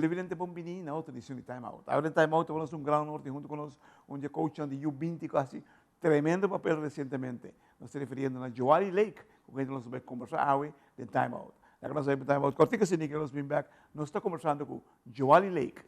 Televidente bon bini na otro edicion di Time Out. Ahora den Time Out nos un gran honor tin hunto cu nos un di e coachnan di U20 cu a haci tremendo papel recientemente. Nos ta refiriendo na Joali Lake cu kende nos ta bay conversa awe den Time Out. Laga nos bay pa Time Out cortico asina y nos bin bek nos ta conversando cu Joali Lake.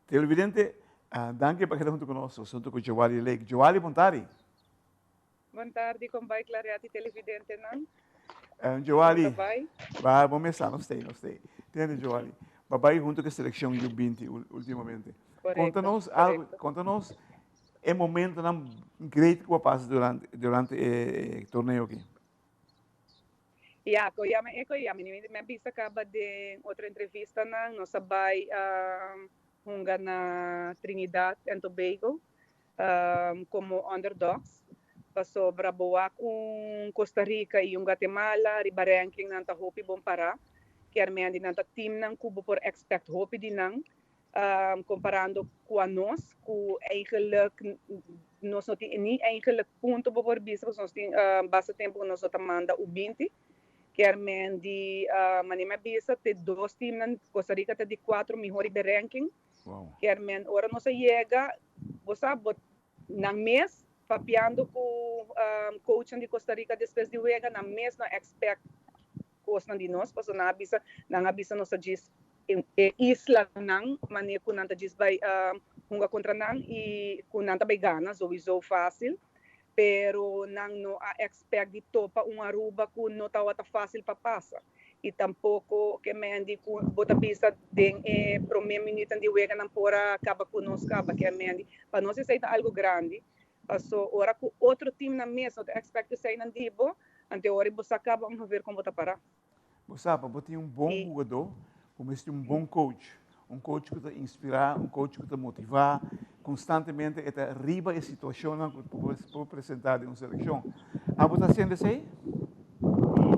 Televidente, danki pa keda huntu ku nos. Nos huntu ku Joali Lake. Joali, bon tardi. Bon tardi, kon bai Claret i televidentenan? Joali, ba bon mesa, nos tei, nos tei. Tende Joali, ba bai huntu ku e selekshon U20 ultimamente. Konta nos algu, konta nos e momentonan great ku a pasa durante durante e torneo aki. Ya, ko yama e ko yama. Mi a bisa kaba den otro entrevistanan, nos a bai hunga na Trinidad and Tobago komo underdogs, pasobra bo wak un Costa Rica i un Guatemala riba ranking nan ta hopi bon pará. Kier mendi nan ta teamnan ku bo por expect hopi di nan. Comparando cu anos cu eigenlijk nos no tin ni eigenlijk punto bo por bisa pasobra nos tin basta tempo cu nos no ta manda u binti. Kier men di manera mi a bisa te dos teamnan Costa Rica ta di cuatro mihor riba e ranking. Kier men ora nos a yega bo sa bo nan mes papiando cu coachnan di Costa Rica despues di wega nan mes no expect cosnan di nos pasobra nan a bisa nan a bisa nos ta djis e islanan manera cu nan ta djis bay hunga contra nan y cu nan ta bay gana sowiso facil pero nan no a expect di topa un Aruba cu no tawata facil pa pasa y tampoco ke mendi cu bo ta bisa den e prome minuutnan di wega nan por a caba cu nos caba ke mendi pa nos esey ta algo grandi paso ora cu otro teamnan mes no ta expect eseynan di bo ante ora bo sa caba ongeveer con bo ta para. Bo sa, pa bo tin un bon hugadó, bo mester un bon coach. Un coach ku ta inspirá, un coach ku ta motivá. Konstantemente e ta riba e situashonnan ku por presentá den un selekshon. Abo ta hasiendo esei?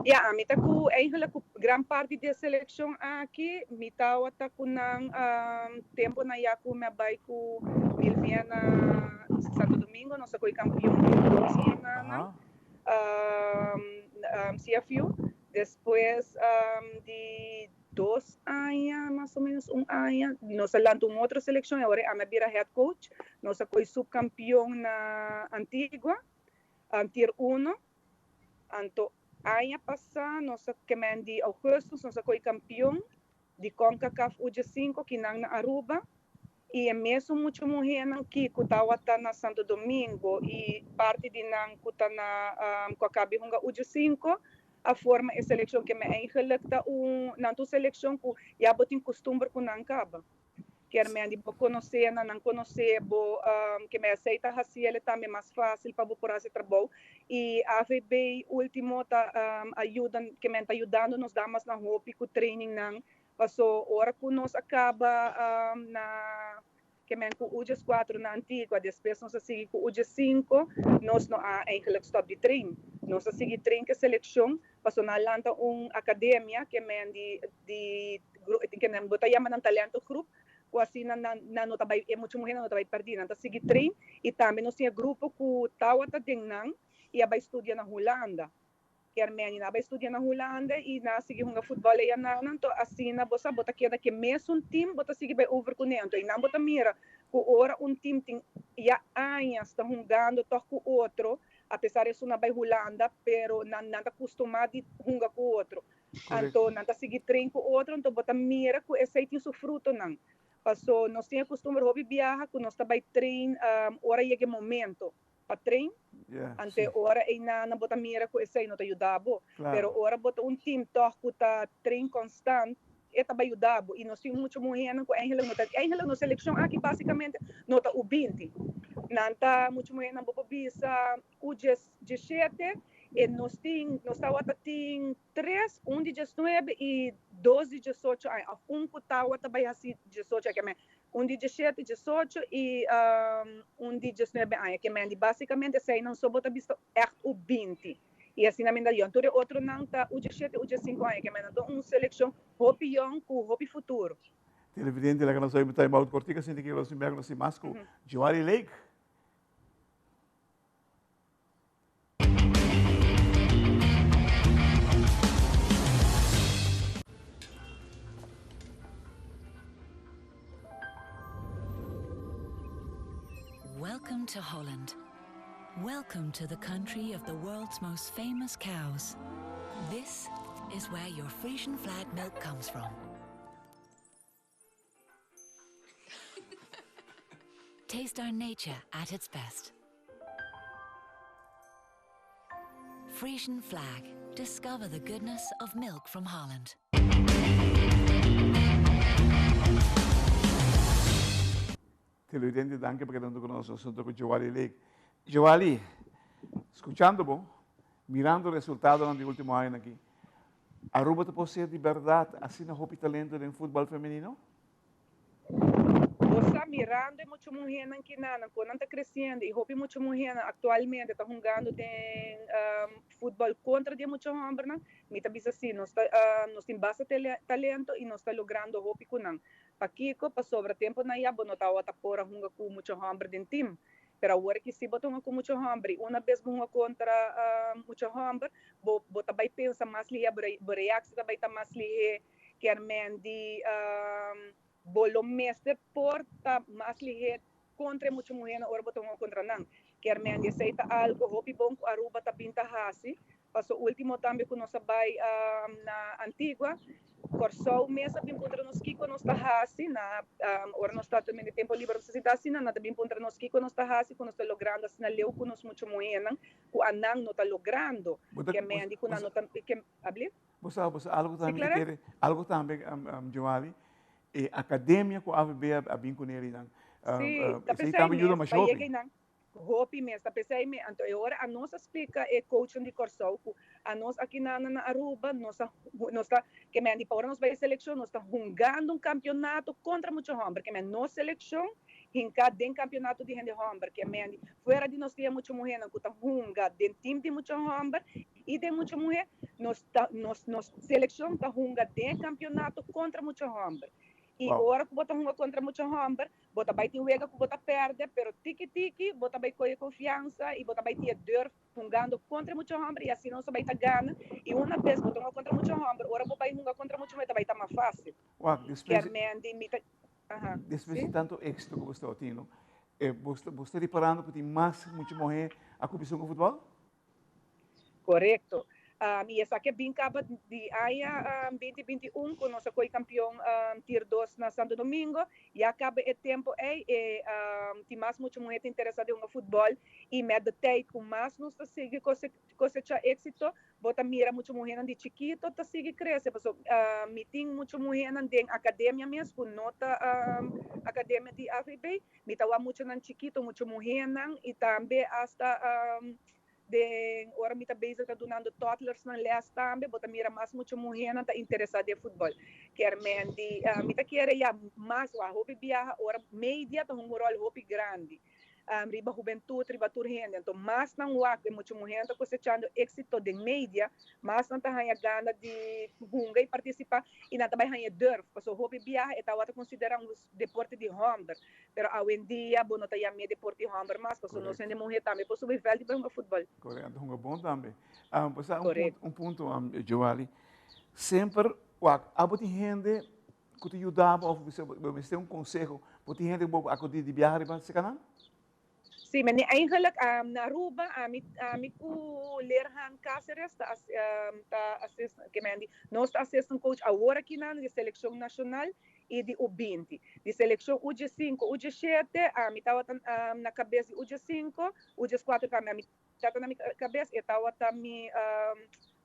Ya, ami ta ku eigenlijk ku gran parti di e selekshon aki. Mi tabata ku nan tempunan ya ku mi a bai ku Milvia na Santo Domingo. Nos a kohe kampion di dos nan. CFU. Despues di dos aña, mas o menos un aña, nos a lanta un otro seleccion y awor ami a bira head coach. Nos a coy subcampeon na Antigua, tier uno. Anto aña pasa nos a kemen di augustus nos a coy campeon di Concacaf U15 kinan na Aruba. I e mesun mucha muhénan ki ku tawata na Santo Domingo i parti di nan ku ta na ku a kabi hunga uju sinku a forma e selekshon ke mi eigenlik ta un nan ta un selekshon ku ya bo tin kustumber ku nan kaba. Kier men di bo konosé nan, nan konosé bo, ke men esei ta hasi el tambe mas fásil pa bo por hasi trabou. I AVB último ta ayuda, ke men ta yudando nos damasnan hopi ku trainingnan, paso ora ku nos a kaba na ke men ku U 14 na Antigua, despues nos a sigui ku U 5, nos no a eigenlijk stop di train. Nos a sigui train ku e selekshon, paso nan a lanta un akademia ke men di di ke nan bo ta yama nan talento groep, ku asina nan nan no ta bai e mucha muhernan no ta bai pèrdí, nan ta sigui train i tambe nos tin e grupo ku tawata den nan i a bai studia na Hulanda. Kier meni nan a bai studia na Hulanda i nan a sigui hunga futbòl ei anan, anto asina bo sa bo ta keda ku e mesun tim bo ta sigui bai over kuné, anto einan bo ta mira ku ora un tim tin ya añas ta hungando tòg ku otro, apesar esun a bai Hulanda pero nan nan ta kustumá di hunga ku otro. Anto nan ta sigui train ku otro, anto bo ta mira ku esei tin su frutonan. Paso nos tin e kustumber hopi biaha ku nos ta bai train ora yega e momento pa train, anto e ora einan bo ta mira ku esei no ta yuda bo. Pero ora bo ta un team tòg ku ta train konstant, e ta bai yuda bo. I nos tin mucha muhénan ku eigenlijk no ta, eigenlijk nos selekshon aki basikamente no ta U20. Nan ta mucha muhénan bo por bisa U 17 e nos tin, nos tawata tin tres, un di 19 i dos di 18 aña, òf un ku tawata bai hasi 18 aña, ke men un di 17, 18 i un di 19 aña. Ke men di basikamente eseinan so bo ta bisa ègt U20. I asina mi ta yòn. Tur e otronan ta U 17, U 15 aña. Ke men nan ta un selekshon hopi yòn ku hopi futuro. Televidente laga nos oí time out kortico sinti ki los inverno si mas ku Joari Lake. Welcome to Holland. Welcome to the country of the world's most famous cows. This is where your Frisian flag milk comes from. Taste our nature at its best. Frisian flag. Discover the goodness of milk from Holland. Televidente danki pa keda hunto ku nos asunto ku Joali Lake. Joali, skuchando bo, mirando resultadonan di ultimo añanan aki, Aruba ta por ser di bèrdat asina hopi talento den futbòl femenino? Bo sa, mirando e mucha muhénan kinanan, kon nan ta kresiendo i hopi mucha muhénan aktualmente ta hungando den futbòl kontra di e mucha hòmbernan, mi ta bisa si, nos ta nos tin basta talento i nos ta logrando hopi ku nan. Pakiko? Pasobra tempunan ya bo no tabata por a hunga ku mucha hòmber den tim. Pero awor ki si bo ta hunga ku mucha hòmber i una bes bo hunga kontra mucha hòmber, bo bo ta bai pensa mas lihé, bo reaksi ta bai ta mas lihé. Kier men di bo lo mester por ta mas lihé kontra e mucha muhénan ora bo ta hunga kontra nan. Kier men di esei ta algu hopi bon ku Aruba ta bin ta hasi. Paso ultimo tambe ku nos a bai na Antigua, Kòrsou mes a bin puntra nos kiko nos ta hasi na ora nos ta teniendo tempo liber nos ta sinta asina, nan ta bin puntra nos kiko nos ta hasi ku nos ta logrando asina leu ku nos mucha muhénan ku anan no ta logrando. Ke men di ku nan no ta ke abli? Bo sa, bo sa algo tambe mi kere, algo tambe Joali, e akademia ku AVB a bin kuné rinan, esei tambe yuda masha hopi. Hopi mes ta pesey me. Anto e ora anos a splica e coachnan di Corsou cu anos aki na na Aruba nos a nos ta ke men di pa ora nos bay e seleccion nos ta hungando un campeonato contra mucha homber ke men nos seleccion hinca den campeonato di hende homber ke men di fuera di nos tin e mucha muhernan cu ta hunga den team di mucha homber y den mucha muher nos ta nos nos seleccion ta hunga den e campeonato contra mucha homber y ora cu bo ta hunga contra mucha homber Bo ta bai tin wega ku bo ta pèrdè, pero tiki tiki bo ta bai kohe konfiansa i bo ta bai tin e durf hungando kontra mucha hòmber i asina nos ta bai ta gana. I una bes bo ta hunga kontra mucha hòmber, ora bo bai hunga kontra mucha muhé ta bai ta mas fásil. Wak, despues Kier men di mi ta, aha, despues si? di tantu éksito ku bo sta otino, bo sta bo sta riparando ku tin mas mucha muhé a kuminsá hunga futbòl? Korekto. I esaki a bin kaba di aña 2021 ku nos a koi kampion Tier 2 na Santo Domingo. Ya kaba e tempu ei e tin mas mucha muhé ta interesá den hunga futbòl i met de tijd ku mas nos ta sigui kosechá éksito, bo ta mira mucha muhénan di chikito ta sigui krese. Pasobra mi tin mucha muhénan den akademia mes ku no ta akademia di AVB. Mi ta wak muchanan chikito, mucha muhénan i tambe asta Den ora mi ta bezig ta dunando toddlersnan les tambe, bo ta mira mas mucha muhénan ta interesá den futbòl. Kier men di mi ta kere ya mas wak hopi biaha ora media ta hunga un ròl hopi grandi riba hubentut, riba tur hende. Anto mas nan wak e mucha muhénan ta kosechando éksito den media, mas nan ta haña gana di hunga i partisipá i nan ta bai haña durf. Pasobra hopi biaha e tabata konsiderá un deporte di hòmber. Pero awendia bo no ta yam'é deporte hòmber mas, pasobra nos hende muhé tambe por subi vèlt i por hunga futbòl. Korekto, hunga bon tambe. Bo sa un punto, Joali, semper wak abo tin hende ku ta yuda bo òf bo mester un konseho, bo tin hende ku bo akudí di biaha riba seka nan? Sí, mene eigenlijk na Aruba ami ami ku Lerhan Cáceres ta ta assistant ke men di nos ta assistant coach awor aki nan di seleccion nacional i di U 20. Di seleccion U 15, U 17 ami tabata na cabes di U 15, U 14 tambe ami tabata na mi cabes e tabata mi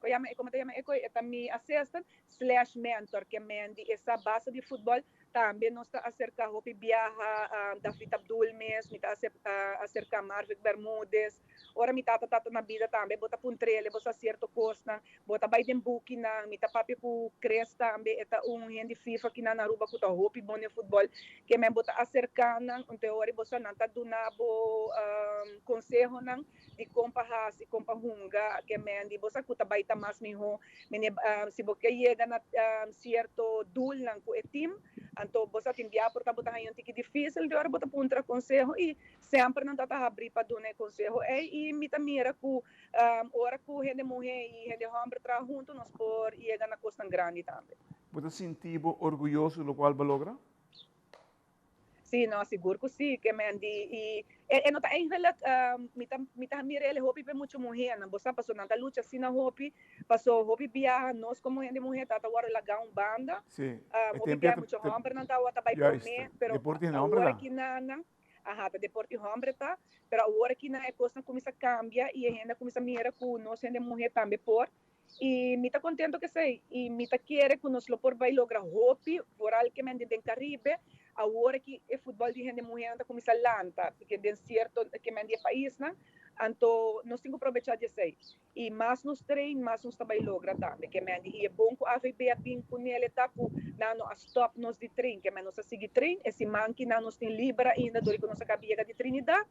ko yama e komo ta yama e koe e ta mi assistant slash mentor ke men di esa base di futbol. Tambe nos ta aserká hopi biaha David Abdul mes, mi ta aserká Marvick Bermudez. Ora mi tata tata na bida tambe bo ta puntr'el, bo sa sierto kosnan, bo ta bai den bukinan. Mi ta papia ku Chris tambe, e ta un hende FIFA kinan na Aruba ku ta hopi bon den futbòl. Ke men bo ta aserká nan, un te ora bo sa nan ta duna bo konsehonan di kon pa hasi, kon pa hunga. Ke men di bo sa ku ta bai ta mas mihó. Mene si bo ke yega na sierto doelnan ku e team, anto bo sa tin bia por ta bo ta haña un tiki difísil di ora bo ta puntra konseho i semper nan ta ta habrí pa duna e konseho ei i mi ta mira ku ora ku hende muhé i hende hòmber traha huntu nos por yega na kosnan grandi tambe. Bo ta sinti bo orguyoso di lokual bo a logra? Sí, no, sigur ku sí, ke men di i e no ta eigenlijk mi ta mi ta mira el hopi p'e mucha muhénan, bo sa, pasobra nan ta lucha asina hopi, paso hopi biaha nos komo hende muhé ta ta wòrdu lagá un banda, Sí, e hopi tempu biaha ya mucha ta hòmbernan tabata bai juist, promé, pero deporte hende hòmber awor ta. aki nan, aha, ta deporte hòmber ta, pero awor aki nan e kosnan kuminsá kambia i e hende a kuminsá mira ku nos hende muhé tambe por. I mi ta contento cu esey y mi ta kere cu nos lo por bay logra hopi, vooral ke men di den Caribe, awor aki e futbol di hende muhernan ta cuminsa lanta, porque den cierto ke men di e paisnan, anto nos tin cu probecha di esey. Y mas nos train, mas nos ta bay logra tambe, ke men di y e bon cu AVB a bin cu nele ta cu nan no a stop nos di train, ke men nos a sigui train, e siman ki nan nos tin liber ainda dor cu nos a caba yega di Trinidad,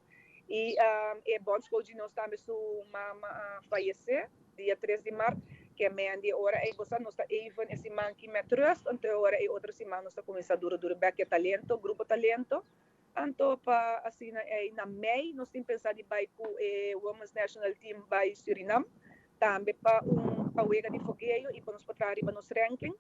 Y e bondscoach di nos tambe su mama a fayece dia 3 di maart. Ke men di ora ey bo sa nos ta even e siman ki met rust anto e ora ey otro siman nos ta cuminsa duro duro bek ke talento, grupo talento. Anto pa asina ey na mei nos tin pensa di bay cu e women's national team bay Surinam tambe pa un pa wega di fogeo y pa nos por traha riba nos ranking.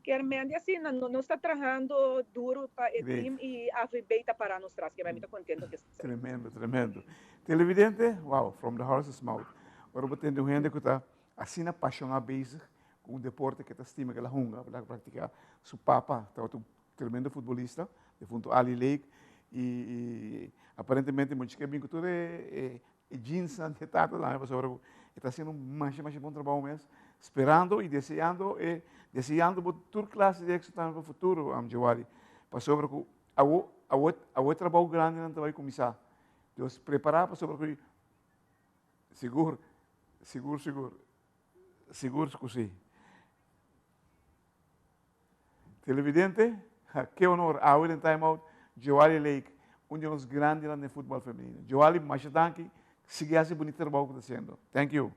Kier mende asina, nos ta trahando duro pa e team y AVB ta para nos tras, kier mi ta contento cu esey. Tremendo, tremendo. Televidente, wow, from the horse's mouth. Ora bo tende un hende cu ta asina pasiona bezig cu un deporte cu e ta stima cu el a hunga, el a practica. Su papa tabata un tremendo futbolista, defunto Ali Lake, y aparentemente mucha ke bin cu tur e E jeansnan di e tata tambe pasobra ku e ta hasiendo un masha masha bon trabou mes, sperando i deseando e deseando bo tur klase di éksito tambe pa futuro Joali, pasobra ku awo awo awo e trabou grandinan ta bai kuminsá. Dios prepará pasobra ku sigur sigur sigur sigur ku si. Televidente, ke honor, awe den Time Out, Joali Lake, un di nos grandinan den futbol femenino. Joali, masha danki, sigui hasi bunita trabou ku ta hasiendo. Thank you.